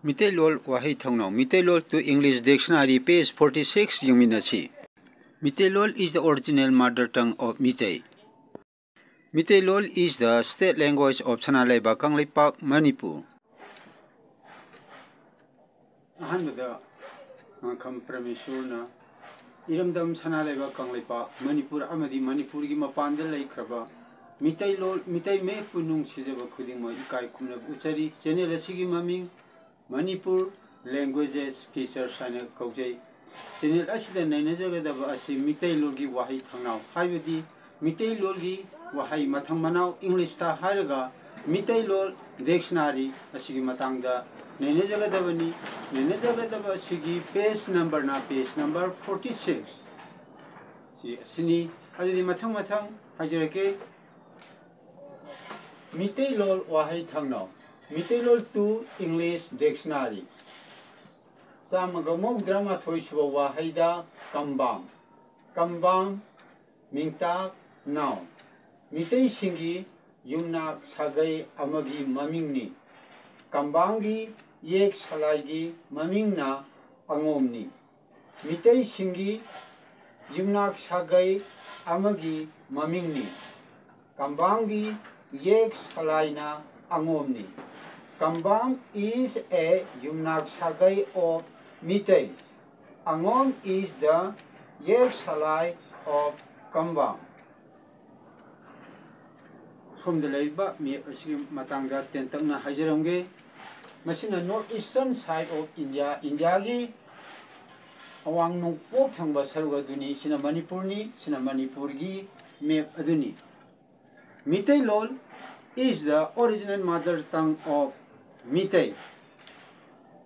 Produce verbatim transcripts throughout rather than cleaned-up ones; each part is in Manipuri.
ꯃꯤꯇꯩꯂꯣꯜ ꯋꯥꯍꯩ ꯊꯧꯅꯥꯎ, ꯃꯤꯇꯩꯂꯣꯜ to English dictionary, page forty six ꯌꯦꯡꯃꯤꯟꯅꯁꯤ꯫ ꯃꯤꯇꯩꯂꯣꯜ is the original mother tongue of Meitei. ꯃꯤꯇꯩꯂꯣꯜ is the state language of ꯁꯅꯥ ꯂꯩꯕꯥꯛ ꯀꯪꯂꯩꯄꯥꯛ ꯃꯅꯤꯄꯨꯔ꯫ ꯑꯍꯥꯟꯕꯗ ꯉꯥꯡꯈꯝ ꯄ꯭ꯔꯃꯦꯁꯣꯔꯅ ꯏꯔꯝꯗꯝ ꯁꯅꯥ ꯂꯩꯕꯥꯛ ꯀꯪꯂꯩꯄꯥꯛ ꯃꯅꯤꯄꯨꯔ ꯑꯃꯗꯤ ꯃꯅꯤꯄꯨꯔꯒꯤ ꯃꯄꯥꯟꯗ ꯂꯩꯈ꯭ꯔꯕ ꯃꯤꯇꯩꯂꯣꯜ, ꯃꯤꯇꯩ ꯃꯌꯦꯛꯄꯨ ꯅꯨꯡꯁꯤꯖꯕ ꯈꯨꯗꯤꯡꯃꯛ ꯏꯀꯥꯏ ꯈꯨꯝꯅꯕ ꯎꯠꯆꯔꯤ꯫ ꯆꯦꯅꯦꯜ ꯑꯁꯤꯒꯤ ꯃꯃꯤꯡ ꯃꯅꯤꯄꯨꯔ Languages Features ꯍꯥꯏꯅ ꯀꯧꯖꯩ꯫ ꯆꯦꯅꯦꯜ ꯑꯁꯤꯗ ꯅꯩꯅꯖꯒꯗꯕ ꯑꯁꯤ ꯃꯤꯇꯩꯂꯣꯜꯒꯤ ꯋꯥꯍꯩ ꯊꯧꯅꯥꯎ, ꯍꯥꯏꯕꯗꯤ ꯃꯤꯇꯩꯂꯣꯜꯒꯤ ꯋꯥꯍꯩ ꯃꯊꯪ ꯃꯅꯥꯎ, ꯏꯪꯂꯤꯁꯇ ꯍꯥꯏꯔꯒ ꯃꯤꯇꯩꯂꯣꯜ dictionary ꯑꯁꯤꯒꯤ ꯃꯇꯥꯡꯗ ꯅꯩꯅꯖꯒꯗꯕꯅꯤ꯫ ꯅꯩꯅꯖꯒꯗꯕ ꯑꯁꯤꯒꯤ page numberꯅ page number forty six ꯁꯤ ꯑꯁꯤꯅꯤ꯫ ꯑꯗꯨꯗꯤ ꯃꯊꯪ ꯃꯊꯪ ꯍꯥꯏꯖꯔꯛꯀꯦ꯫ ꯃꯤꯇꯩꯂꯣꯜ ꯋꯥꯍꯩ ꯊꯧꯅꯥꯎ, ꯃꯤꯇꯩꯂꯣꯜ to English dictionary꯫ ꯆꯥꯝꯃꯒ ꯃꯧꯗ꯭ꯔꯥ ꯃꯥꯊꯣꯏ ꯁꯨꯕ ꯋꯥꯍꯩꯗ ꯀꯝꯕꯥꯡ, ꯀꯝꯕꯥꯡ, ꯃꯤꯡꯇꯥꯛ, noun, ꯃꯤꯇꯩꯁꯤꯡꯒꯤ ꯌꯨꯝꯅꯥꯛ ꯁꯥꯒꯩ ꯑꯃꯒꯤ ꯃꯃꯤꯡꯅꯤ꯫ ꯀꯝꯕꯥꯡꯒꯤ ꯌꯦꯛ ꯁꯂꯥꯏꯒꯤ ꯃꯃꯤꯡꯅ ꯑꯉꯣꯝꯅꯤ꯫ ꯃꯤꯇꯩꯁꯤꯡꯒꯤ ꯌꯨꯝꯅꯥꯛ ꯁꯥꯒꯩ ꯑꯃꯒꯤ ꯃꯃꯤꯡꯅꯤ꯫ ꯀꯝꯕꯥꯡꯒꯤ ꯌꯦꯛ ꯁꯂꯥꯏꯅ ꯑꯉꯣꯝꯅꯤ꯫ Kambang is a ꯌꯨꯝꯅꯥꯛ ꯁꯥꯒꯩ of Meitei. Angom is the ꯌꯦꯛ ꯁꯂꯥꯏ of ꯀꯝꯕꯥꯡ꯫ ꯁꯣꯝꯗ ꯂꯩꯔꯤꯕ map ꯑꯁꯤꯒꯤ ꯃꯇꯥꯡꯗ ꯇꯦꯟꯇꯛꯅ ꯍꯥꯏꯖꯔꯝꯒꯦ꯫ ꯃꯁꯤꯅ north eastern side of India, ꯏꯟꯗꯤꯌꯥꯒꯤ ꯑꯋꯥꯡ ꯅꯣꯡꯄꯣꯛ ꯊꯪꯕ ꯁꯔꯨꯛ ꯑꯗꯨꯅꯤ꯫ ꯁꯤꯅ ꯃꯅꯤꯄꯨꯔꯅꯤ, ꯁꯤꯅ ꯃꯅꯤꯄꯨꯔꯒꯤ map ꯑꯗꯨꯅꯤ꯫ Meiteilon is the original mother tongue of Meitei.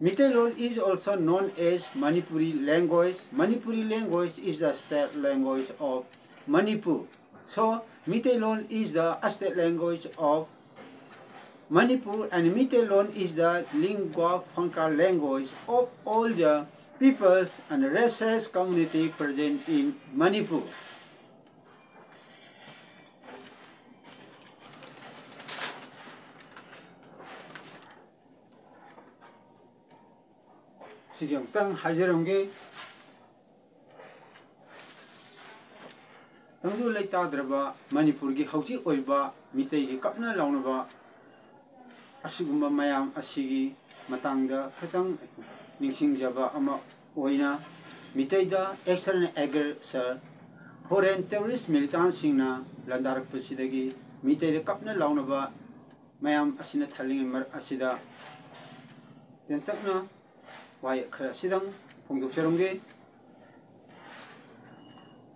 Meiteilon is also known as Manipuri language. Manipuri language is the state language of Manipur. So, Meiteilon is the state language of Manipur, and Meiteilon is the lingua franca language of all the peoples and races community present in Manipur. ꯁꯤꯒꯤ ꯑꯃꯨꯛꯇꯪ ꯍꯥꯏꯖꯔꯝꯒꯦ꯫ ꯇꯪꯗꯨ ꯂꯩꯇꯥꯗ꯭ꯔꯕ ꯃꯅꯤꯄꯨꯔꯒꯤ ꯍꯧꯖꯤꯛ ꯑꯣꯏꯔꯤꯕ ꯃꯤꯇꯩꯒꯤ ꯀꯞꯅ ꯂꯥꯎꯅꯕ ꯑꯁꯤꯒꯨꯝꯕ ꯃꯌꯥꯝ ꯑꯁꯤꯒꯤ ꯃꯇꯥꯡꯗ ꯈꯤꯇꯪ ꯅꯤꯡꯁꯤꯡꯖꯕ ꯑꯃ ꯑꯣꯏꯅ, ꯃꯤꯇꯩꯗ external aggressor, foreign terrorist militantꯁꯤꯡꯅ ꯂꯥꯟꯗꯥꯔꯛꯄꯁꯤꯗꯒꯤ ꯃꯤꯇꯩꯗ ꯀꯞꯅ ꯂꯥꯎꯅꯕ ꯃꯌꯥꯝ ꯑꯁꯤꯅ ꯊꯜꯂꯤꯉꯩ ꯃꯔꯛ ꯑꯁꯤꯗ ꯇꯦꯟꯇꯛꯅ ꯋꯥꯍꯩ ꯈꯔ ꯑꯁꯤꯗꯪ ꯐꯣꯡꯗꯣꯛꯆꯔꯝꯒꯦ꯫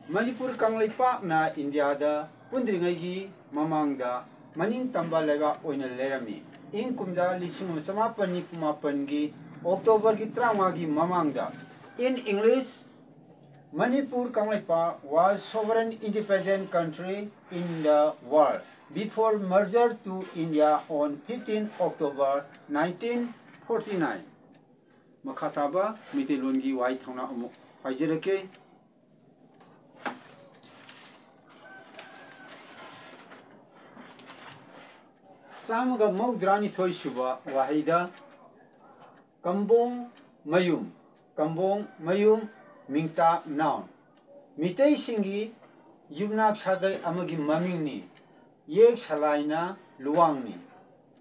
ꯃꯅꯤꯄꯨꯔ ꯀꯪꯂꯩꯄꯥꯛꯅ ꯏꯟꯗꯤꯌꯥꯗ ꯄꯨꯟꯗ꯭ꯔꯤꯉꯩꯒꯤ ꯃꯃꯥꯡꯗ ꯃꯅꯤꯡ ꯇꯝꯕ ꯂꯩꯕꯥꯛ ꯑꯣꯏꯅ ꯂꯩꯔꯝꯃꯤ꯫ ꯏꯪ ꯀꯨꯝꯖꯥ ꯂꯤꯁꯤꯡ ꯑꯃ ꯆꯃꯥꯄꯟ ꯅꯤꯐꯨ ꯃꯥꯄꯟꯒꯤ ꯑꯣꯛꯇꯣꯕꯔꯒꯤ ꯇꯔꯥꯃꯉꯥꯒꯤ ꯃꯃꯥꯡꯗ, in English, Manipur Kangleipak was sovereign independent country in the world before merger to India on fifteen October nineteen forty-nine꯫ ꯃꯈꯥ ꯇꯥꯕ ꯃꯩꯇꯩꯂꯣꯟꯒꯤ ꯋꯥꯍꯩ ꯊꯧꯅꯥ ꯑꯃꯨꯛ ꯍꯥꯏꯖꯔꯛꯀꯦ꯫ ꯆꯥꯝꯃꯒ ꯃꯧꯗ꯭ꯔꯥꯅꯤꯊꯣꯏ ꯁꯨꯕ ꯋꯥꯍꯩꯗ ꯀꯝꯕꯣꯡ ꯃꯌꯨꯝ, ꯀꯝꯕꯣꯡ ꯃꯌꯨꯝ, ꯃꯤꯡꯇꯥꯛ, noun, ꯃꯤꯇꯩꯁꯤꯡꯒꯤ ꯌꯨꯝꯅꯥꯛ ꯁꯥꯒꯩ ꯑꯃꯒꯤ ꯃꯃꯤꯡꯅꯤ꯫ ꯌꯦꯛ ꯁꯂꯥꯏꯅ ꯂꯨꯋꯥꯡꯅꯤ꯫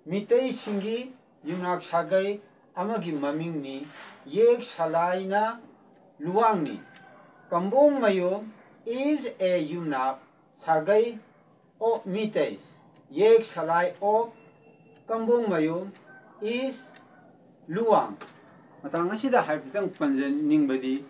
ꯃꯤꯇꯩꯁꯤꯡꯒꯤ ꯌꯨꯝꯅꯥꯛ ꯁꯥꯒꯩ ꯑꯃꯒꯤ ꯃꯃꯤꯡꯅꯤ꯫ ꯌꯦꯛ ꯁꯂꯥꯏꯅ ꯂꯨꯋꯥꯡꯅꯤ꯫ ꯀꯝꯕꯣꯡ ꯃꯌꯨꯝ is a ꯌꯨꯝꯅꯥꯛ ꯁꯥꯒꯩ of ꯃꯤꯇꯩ꯫ ꯌꯦꯛ ꯁꯂꯥꯏ of ꯀꯝꯕꯣꯡ ꯃꯌꯨꯝ is ꯂꯨꯋꯥꯡ꯫ ꯃꯇꯥꯡ ꯑꯁꯤꯗ ꯍꯥꯏꯐꯦꯠꯇꯪ ꯄꯟꯖꯅꯤꯡꯕꯗꯤ,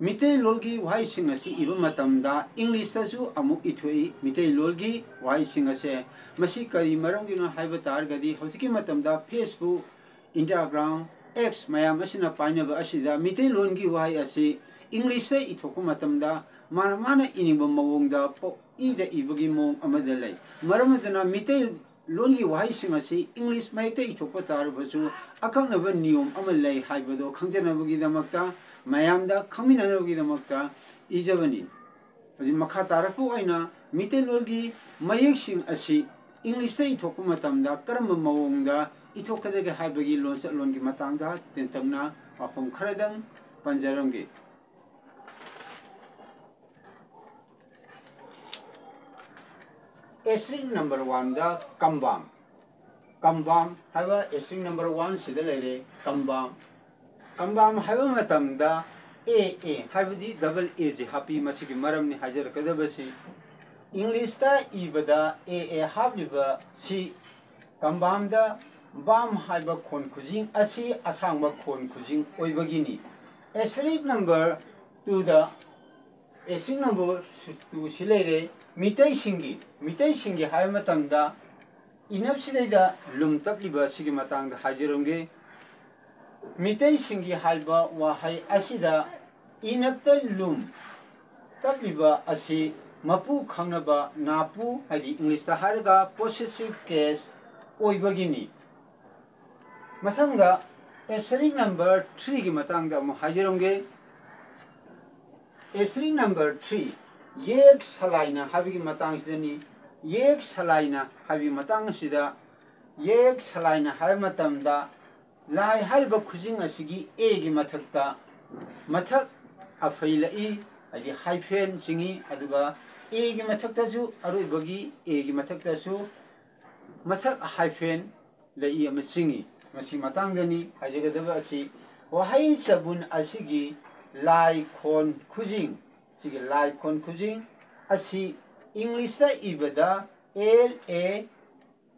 ꯃꯤꯇꯩꯂꯣꯟꯒꯤ ꯋꯥꯍꯩꯁꯤꯡ ꯑꯁꯤ ꯏꯕ ꯃꯇꯝꯗ ꯏꯪꯂꯤꯁꯇꯁꯨ ꯑꯃꯨꯛ ꯏꯊꯣꯛꯏ꯫ ꯃꯤꯇꯩꯂꯣꯟꯒꯤ ꯋꯥꯍꯩꯁꯤꯡ ꯑꯁꯦ ꯃꯁꯤ ꯀꯔꯤ ꯃꯔꯝꯒꯤꯅꯣ ꯍꯥꯏꯕ ꯇꯥꯔꯒꯗꯤ, ꯍꯧꯖꯤꯛꯀꯤ ꯃꯇꯝꯗ Facebook, Instagram, X ꯃꯌꯥꯝ ꯑꯁꯤꯅ ꯄꯥꯏꯅꯕ ꯑꯁꯤꯗ ꯃꯤꯇꯩꯂꯣꯟꯒꯤ ꯋꯥꯍꯩ ꯑꯁꯤ ꯏꯪꯂꯤꯁꯇ ꯏꯊꯣꯛꯄ ꯃꯇꯝꯗ ꯃꯥꯅ ꯃꯥꯅ ꯏꯅꯤꯡꯕ ꯃꯑꯣꯡꯗ ꯄꯣꯛ ꯏꯗ ꯏꯕꯒꯤ ꯃꯑꯣꯡ ꯑꯃꯗ ꯂꯩ꯫ ꯃꯔꯝ ꯑꯗꯨꯅ ꯃꯤꯇꯩ ꯂꯣꯟꯒꯤ ꯋꯥꯍꯩꯁꯤꯡ ꯑꯁꯤ ꯏꯪꯂꯤꯁ ꯃꯌꯦꯛꯇ ꯏꯊꯣꯛꯄ ꯇꯥꯔꯕꯁꯨ, ꯑꯀꯛꯅꯕ ꯅꯤꯌꯣꯝ ꯑꯃ ꯂꯩ ꯍꯥꯏꯕꯗꯣ ꯈꯪꯖꯅꯕꯒꯤꯗꯃꯛꯇ, ꯃꯌꯥꯝꯗ ꯈꯪꯃꯤꯟꯅꯅꯕꯒꯤꯗꯃꯛꯇ ꯏꯖꯕꯅꯤ꯫ ꯍꯧꯖꯤꯛ ꯃꯈꯥ ꯇꯥꯔꯛꯄ ꯑꯣꯏꯅ ꯃꯤꯇꯩꯂꯣꯟꯒꯤ ꯃꯌꯦꯛꯁꯤꯡ ꯑꯁꯤ ꯏꯪꯂꯤꯁꯇ ꯏꯊꯣꯛꯄ ꯃꯇꯝꯗ ꯀꯔꯝꯕ ꯃꯑꯣꯡꯗ ꯏꯊꯣꯛꯀꯗꯒꯦ ꯍꯥꯏꯕꯒꯤ ꯂꯣꯟꯆꯠꯂꯣꯟꯒꯤ ꯃꯇꯥꯡꯗ ꯇꯦꯟꯇꯛꯅ ꯋꯥꯐꯝ ꯈꯔꯗꯪ ꯄꯟꯖꯔꯝꯒꯦ꯫ ꯑꯦꯁꯇ꯭ꯔꯤꯛ ꯅꯝꯕꯔ ꯋꯥꯟꯗ ꯀꯝꯕꯥꯝ꯫ ꯀꯝꯕꯥꯝ ꯍꯥꯏꯕ ꯑꯦꯁꯇ꯭ꯔꯤꯛ ꯅꯝꯕꯔ ꯋꯥꯟꯁꯤꯗ ꯂꯩꯔꯦ꯫ ꯀꯝꯕꯥꯝ꯫ ꯀꯝꯕꯥꯝ ꯍꯥꯏꯕ ꯃꯇꯝꯗ ꯑꯦ ꯑꯦ ꯍꯥꯏꯕꯗꯤ ꯗꯕꯜ ꯑꯦꯁꯤ ꯍꯥꯞꯄꯤ, ꯃꯁꯤꯒꯤ ꯃꯔꯝꯅꯤ ꯍꯥꯏꯖꯔꯛꯀꯗꯕꯁꯤ꯫ ꯏꯪꯂꯤꯁꯇ ꯏꯕꯗ ꯑꯦ ꯑꯦ ꯍꯥꯞꯂꯤꯕꯁꯤ ꯀꯝꯕꯥꯝꯗ ꯕꯥꯝ ꯍꯥꯏꯕ ꯈꯣꯟ ꯈꯨꯖꯤꯡ ꯑꯁꯤ ꯑꯁꯥꯡꯕ ꯈꯣꯟ ꯈꯨꯖꯤꯡ ꯑꯣꯏꯕꯒꯤꯅꯤ꯫ ꯑꯦꯁꯇ꯭ꯔꯤꯛ ꯅꯝꯕꯔ ꯇꯨꯗ, ꯑꯦꯁꯇ꯭ꯔꯤꯛ ꯅꯝꯕꯔ ꯇꯨꯁꯤ ꯂꯩꯔꯦ꯫ ꯃꯤꯇꯩꯁꯤꯡꯒꯤ, ꯃꯤꯇꯩꯁꯤꯡꯒꯤ ꯍꯥꯏꯕ ꯃꯇꯝꯗ ꯏꯅꯞꯁꯤꯗꯩꯗ ꯂꯨꯝ ꯇꯞꯂꯤꯕ ꯑꯁꯤꯒꯤ ꯃꯇꯥꯡꯗ ꯍꯥꯏꯖꯔꯝꯒꯦ꯫ ꯃꯤꯇꯩꯁꯤꯡꯒꯤ ꯍꯥꯏꯕ ꯋꯥꯍꯩ ꯑꯁꯤꯗ ꯏꯅꯞꯇ ꯂꯨꯝ ꯇꯞꯂꯤꯕ ꯑꯁꯤ ꯃꯄꯨ ꯈꯪꯅꯕ ꯅꯥꯄꯨ, ꯍꯥꯏꯗꯤ ꯏꯪꯂꯤꯁꯇ ꯍꯥꯏꯔꯒ possessive case ꯑꯣꯏꯕꯒꯤꯅꯤ꯫ ꯃꯊꯪꯗ ꯑꯦꯁꯇ꯭ꯔꯤꯛ ꯅꯝꯕꯔ ꯊ꯭ꯔꯤꯒꯤ ꯃꯇꯥꯡꯗ ꯑꯃꯨꯛ ꯍꯥꯏꯖꯔꯝꯒꯦ꯫ ꯑꯦꯁꯇ꯭ꯔꯤꯛ ꯅꯝꯕꯔ ꯊ꯭ꯔꯤ, ꯌꯦꯛ ꯁꯂꯥꯏꯅ ꯍꯥꯏꯕꯒꯤ ꯃꯇꯥꯡꯁꯤꯗꯅꯤ꯫ ꯌꯦꯛ ꯁꯂꯥꯏꯅ ꯍꯥꯏꯕꯒꯤ ꯃꯇꯥꯡ ꯑꯁꯤꯗ, ꯌꯦꯛ ꯁꯂꯥꯏꯅ ꯍꯥꯏꯕ ꯃꯇꯝꯗ ꯂꯥꯏ ꯍꯥꯏꯔꯤꯕ ꯈꯨꯖꯤꯡ ꯑꯁꯤꯒꯤ ꯑꯦꯒꯤ ꯃꯊꯛꯇ ꯃꯊꯛ ꯑꯐꯩ ꯂꯛꯏ, ꯍꯥꯏꯗꯤ ꯍꯥꯏꯐꯦꯟ ꯆꯤꯡꯏ, ꯑꯗꯨꯒ ꯑꯦꯒꯤ ꯃꯊꯛꯇꯁꯨ, ꯑꯔꯣꯏꯕꯒꯤ ꯑꯦꯒꯤ ꯃꯊꯛꯇꯁꯨ ꯃꯊꯛ ꯍꯥꯏꯐꯦꯟ ꯂꯛꯏ ꯑꯃ ꯆꯤꯡꯏ꯫ ꯃꯁꯤ ꯃꯇꯥꯡꯗꯅꯤ ꯍꯥꯏꯖꯒꯗꯕ ꯑꯁꯤ꯫ ꯋꯥꯍꯩ ꯆꯕꯨꯟ ꯑꯁꯤꯒꯤ ꯂꯥꯏ ꯈꯣꯟ ꯈꯨꯖꯤꯡ, ꯁꯤꯒꯤ ꯂꯥꯏ ꯈꯣꯟ ꯈꯨꯖꯤꯡ ꯑꯁꯤ ꯏꯪꯂꯤꯁꯇ ꯏꯕꯗ L A,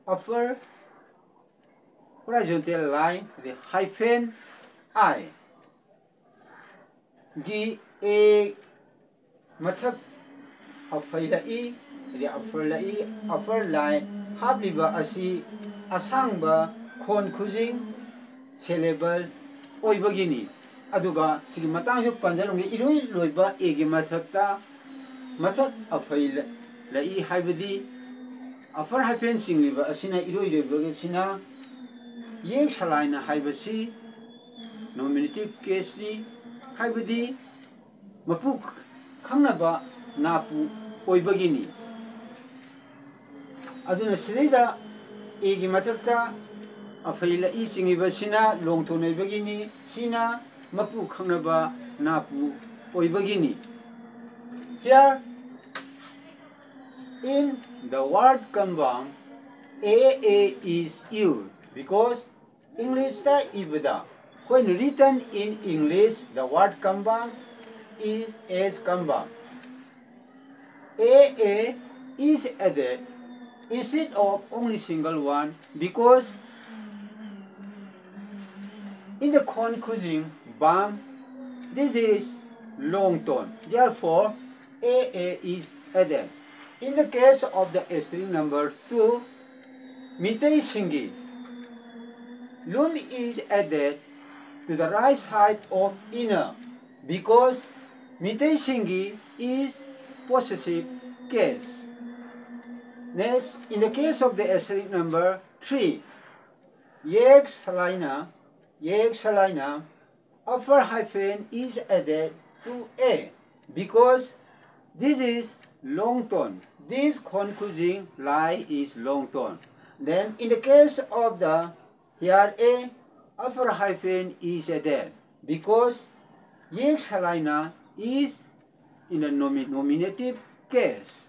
upper horizontal line, ꯑꯗꯩ hyphen I ꯒꯤ ꯑꯦ ꯃꯊꯛ ꯑꯐꯩ ꯂꯛꯏ, ꯍꯥꯏꯗꯤ upper ꯂꯛꯏ, upper line ꯍꯥꯞꯂꯤꯕ ꯑꯁꯤ ꯑꯁꯥꯡꯕ ꯈꯣꯟ ꯈꯨꯖꯤꯡ syllable ꯑꯣꯏꯕꯒꯤꯅꯤ꯫ ꯑꯗꯨꯒ ꯁꯤꯒꯤ ꯃꯇꯥꯡꯁꯨ ꯄꯟꯖꯔꯝꯒꯦ, ꯏꯔꯣꯏ ꯂꯣꯏꯕ ꯑꯦꯒꯤ ꯃꯊꯛꯇ ꯃꯊꯛ ꯑꯐꯩ ꯂ-, ꯂꯛꯏ ꯍꯥꯏꯕꯗꯤ upper hyphen ꯆꯤꯡꯂꯤꯕ ꯑꯁꯤꯅ ꯏꯔꯣꯏ ꯂꯣꯏꯕ ꯑꯁꯤꯅ ꯌꯦꯛ ꯁꯂꯥꯏꯅ ꯍꯥꯏꯕꯁꯤ nominative caseꯅꯤ, ꯍꯥꯏꯕꯗꯤ ꯃꯄꯨ ꯈꯪꯅꯕ ꯅꯥꯄꯨ ꯑꯣꯏꯕꯒꯤꯅꯤ꯫ ꯑꯗꯨꯅ ꯁꯤꯗꯩꯗ ꯑꯦꯒꯤ ꯃꯊꯛꯇ ꯑꯐꯩ ꯂꯏ ꯆꯤꯡꯉꯤꯕꯁꯤꯅ ꯂꯣꯡꯊꯣꯟ ꯑꯣꯏꯕꯒꯤꯅꯤ꯫ ꯁꯤꯅ ꯃꯄꯨ ꯈꯪꯅꯕ ꯅꯥꯄꯨ ꯑꯣꯏꯕꯒꯤꯅꯤ꯫ Here in the word kambam, A A is used because English ꯇ ꯏꯕꯗ, when written in English, the word kambam is as kambam. A A is added instead of only single one because in the khon khujing bam, this is long tone. Therefore, A A is added. In the case of the asterisk number two, Mitei Singi, lum is added to the right side of inner because Mitei Singi is possessive case. Next, in the case of the asterisk number three, Yek Salaina, Yek Salaina, upper hyphen is added to A because this is long tone. This khon khujing lai is long tone. Then in the case of the here A, upper hyphen is added because Yek Salaina is in the nomi- nominative case.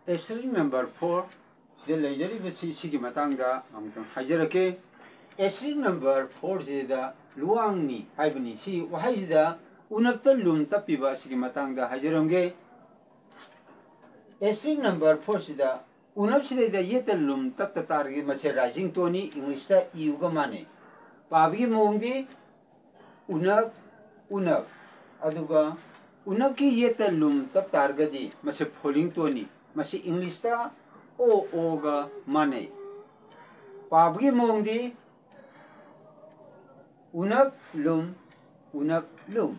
Asterisk number four ꯁꯤꯗ ꯂꯩꯖꯔꯤꯕꯁꯤ ꯁꯤꯒꯤ ꯃꯇꯥꯡꯗ ꯑꯃꯨꯛꯇꯪ ꯍꯥꯏꯖꯔꯛꯀꯦ꯫ Asterisk number four ꯁꯤꯗ ꯂꯨꯋꯥꯡꯅꯤ ꯍꯥꯏꯕꯅꯤ꯫ ꯁꯤ ꯋꯥꯍꯩꯁꯤꯗ ꯎꯅꯞꯇ ꯂꯨꯝ ꯇꯞꯄꯤꯕ ꯑꯁꯤꯒꯤ ꯃꯇꯥꯡꯗ ꯍꯥꯏꯖꯔꯝꯒꯦ꯫ Asterisk number four ꯁꯤꯗ ꯎꯅꯞꯁꯤꯗꯩꯗ ꯌꯦꯠꯇ ꯂꯨꯝ ꯇꯞꯇ ꯇꯥꯔꯒꯗꯤ ꯃꯁꯦ rising tone ꯅꯤ, English ꯇ ꯏꯌꯨꯒ ꯃꯥꯟꯅꯩ꯫ ꯄꯥꯕꯒꯤ ꯃꯑꯣꯡꯗꯤ ꯎꯅꯞ, ꯎꯅꯞ꯫ ꯑꯗꯨꯒ ꯎꯅꯞꯀꯤ ꯌꯦꯠꯇ ꯂꯨꯝ ꯇꯞ ꯇꯥꯔꯒꯗꯤ ꯃꯁꯤ falling tone ꯅꯤ꯫ ꯃꯁꯤ English ꯇ ꯑꯣ, ꯑꯣꯒ ꯃꯥꯟꯅꯩ꯫ ꯄꯥꯕꯒꯤ ꯃꯑꯣꯡꯗꯤ ꯎꯅꯞ, ꯂꯨꯝ, ꯎꯅꯞ, ꯂꯨꯝ꯫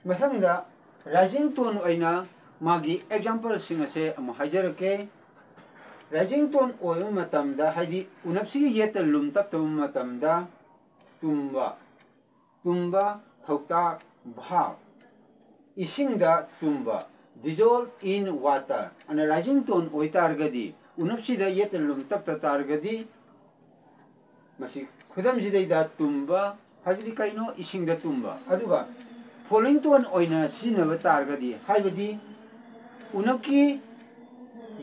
ꯃꯊꯪꯗ rising tone ꯑꯣꯏꯅ ꯃꯥꯒꯤ example ꯁꯤꯡ ꯑꯁꯦ ꯑꯃꯨꯛ ꯍꯥꯏꯖꯔꯛꯀꯦ꯫ Rising tone ꯑꯣꯏꯕ ꯃꯇꯝꯗ, ꯍꯥꯏꯗꯤ ꯎꯅꯞꯁꯤꯒꯤ ꯌꯦꯠꯇ ꯂꯨꯝ ꯇꯞꯇꯕ ꯃꯇꯝꯗ, ꯇꯨꯝꯕ, ꯇꯨꯝꯕ, ꯊꯧꯇꯥꯛ, verb, ꯏꯁꯤꯡꯗ ꯇꯨꯝꯕ, dissolve in water꯫ ꯑꯅ rising tone ꯑꯣꯏꯇꯥꯔꯒꯗꯤ, ꯎꯅꯞꯁꯤꯗ ꯌꯦꯠꯇ ꯂꯨꯝ ꯇꯞꯇ ꯇꯥꯔꯒꯗꯤ, ꯃꯁꯤ ꯈꯨꯗꯝꯁꯤꯗꯩꯗ ꯇꯨꯝꯕ ꯍꯥꯏꯕꯗꯤ ꯀꯩꯅꯣ? ꯏꯁꯤꯡꯗ ꯇꯨꯝꯕ꯫ ꯑꯗꯨꯒ falling tone ꯑꯣꯏꯅ ꯁꯤꯖꯤꯟꯅꯕ ꯇꯥꯔꯒꯗꯤ, ꯍꯥꯏꯕꯗꯤ ꯎꯅꯞꯀꯤ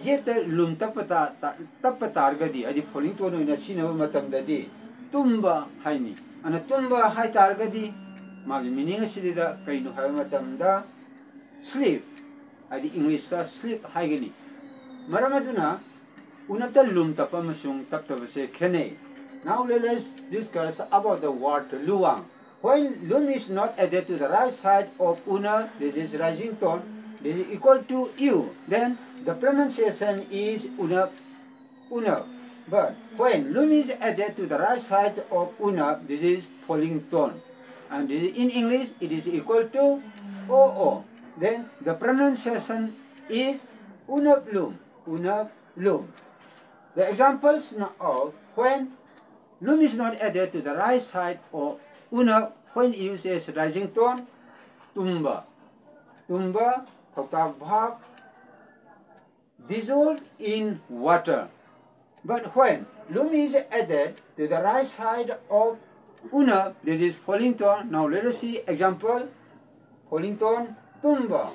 ꯌꯦꯠꯇ ꯂꯨꯝ ꯇꯞꯄ ꯇꯥ-, ꯇꯥ-, ꯇꯞꯄ ꯇꯥꯔꯒꯗꯤ, ꯍꯥꯏꯗꯤ falling tone ꯑꯣꯏꯅ ꯁꯤꯖꯤꯟꯅꯕ ꯃꯇꯝꯗꯗꯤ ꯇꯨꯝꯕ ꯍꯥꯏꯅꯤ꯫ ꯑꯗꯨꯅ ꯇꯨꯝꯕ ꯍꯥꯏ ꯇꯥꯔꯒꯗꯤ ꯃꯥꯒꯤ meaning ꯑꯁꯤꯗ ꯀꯩꯅꯣ ꯍꯥꯏꯕ ꯃꯇꯝꯗ sleep, ꯍꯥꯏꯗꯤ English ꯇ sleep ꯍꯥꯏꯒꯅꯤ꯫ ꯃꯔꯝ ꯑꯗꯨꯅ ꯎꯅꯞꯇ ꯂꯨꯝ ꯇꯞꯄ ꯑꯃꯁꯨꯡ ꯇꯞꯇꯕꯁꯦ ꯈꯦꯠꯅꯩ꯫ Now let us discuss about the word luang. When lum is not added to the right side of unap, this is rising tone, this is equal to u, then the pronunciation is unap, unap. But when lum is added to the right side of unap, this is falling tone. And this is, in English, it is equal to oo. Then the pronunciation is unap lum, unap lum. The examples of when lum is not added to the right side of unap, when used as rising tone, tumba, tumba, thokta verb, dissolve in water. But when lum is added to the right side of unap, this is falling tone. Now let us see example. Falling tone, tumba.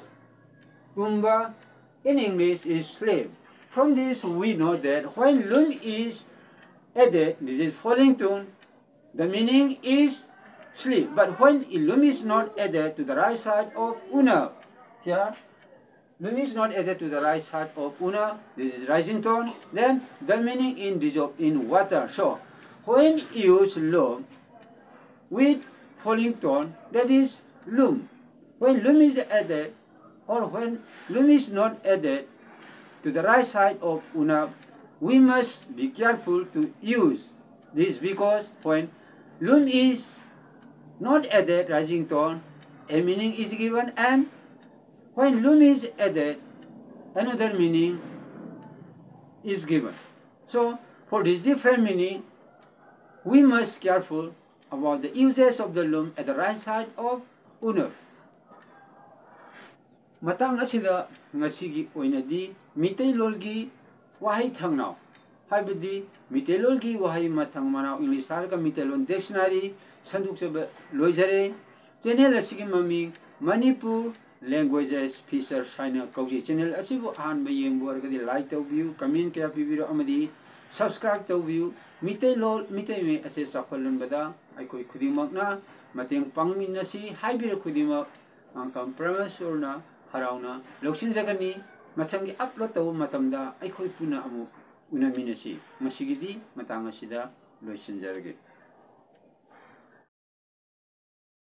Tumba in English is sleep. From this we know that when lum is added, this is falling tone, the meaning is sleep. But when lum is not added to the right side of unap, here, lum is not added to the right side of unap, this is rising tone, then the meaning in dissolve in water. So when use lum with falling tone, that is lum. When lum is added or when lum is not added to the right side of unap, we must be careful to use this, because when lum is not added, rising tone, a meaning is given, and when lum is added, another meaning is given. So for this different meaning, we must careful about the uses of the lum at the right side of unap. ꯃꯇꯥꯡ ꯑꯁꯤꯗ ꯉꯁꯤꯒꯤ ꯑꯣꯏꯅꯗꯤ ꯃꯤꯇꯩꯂꯣꯟꯒꯤ ꯋꯥꯍꯩ ꯊꯪꯅꯥꯎ, ꯍꯥꯏꯕꯗꯤ ꯃꯤꯇꯩꯂꯣꯟꯒꯤ ꯋꯥꯍꯩ ꯃꯊꯪ ꯃꯅꯥꯎ English ꯍꯥꯏꯔꯒ ꯃꯤꯇꯩꯂꯣꯟ dictionary ꯁꯟꯗꯣꯛꯆꯕ ꯂꯣꯏꯖꯔꯦ꯫ Channel ꯑꯁꯤꯒꯤ ꯃꯃꯤꯡ Manipur Languages Features ꯍꯥꯏꯅ ꯀꯧꯖꯩ꯫ Channel ꯑꯁꯤꯕꯨ ꯑꯍꯥꯟꯕ ꯌꯦꯡꯕ ꯑꯣꯏꯔꯒꯗꯤ like ꯇꯧꯕꯤꯌꯨ, comment ꯀꯌꯥ ꯄꯤꯕꯤꯔꯣ ꯑꯃꯗꯤ subscribe ꯇꯧꯕꯤꯌꯨ꯫ ꯃꯤꯇꯩꯂꯣꯟ, ꯃꯤꯇꯩ ꯃꯌꯦꯛ ꯑꯁꯦ ꯆꯥꯎꯈꯠꯍꯟꯕꯗ ꯑꯩꯈꯣꯏ ꯈꯨꯗꯤꯡꯃꯛꯅ ꯃꯇꯦꯡ ꯄꯥꯡꯃꯤꯟꯅꯁꯤ ꯍꯥꯏꯕꯤꯔ ꯈꯨꯗꯤꯡꯃꯛ ꯃꯥꯡꯀꯝ ꯄ꯭ꯔꯃꯦꯁꯣꯔꯅ ꯍꯔꯥꯎꯅ ꯂꯧꯁꯤꯟꯖꯒꯅꯤ꯫ ꯃꯊꯪꯒꯤ upload ꯇꯧꯕ ꯃꯇꯝꯗ ꯑꯩꯈꯣꯏ ꯄꯨꯟꯅ ꯑꯃꯨꯛ ꯎꯅꯃꯤꯟꯅꯁꯤ꯫ ꯉꯁꯤꯒꯤꯗꯤ ꯃꯇꯥꯡ ꯑꯁꯤꯗ ꯂꯣꯏꯁꯤꯟꯖꯔꯒꯦ꯫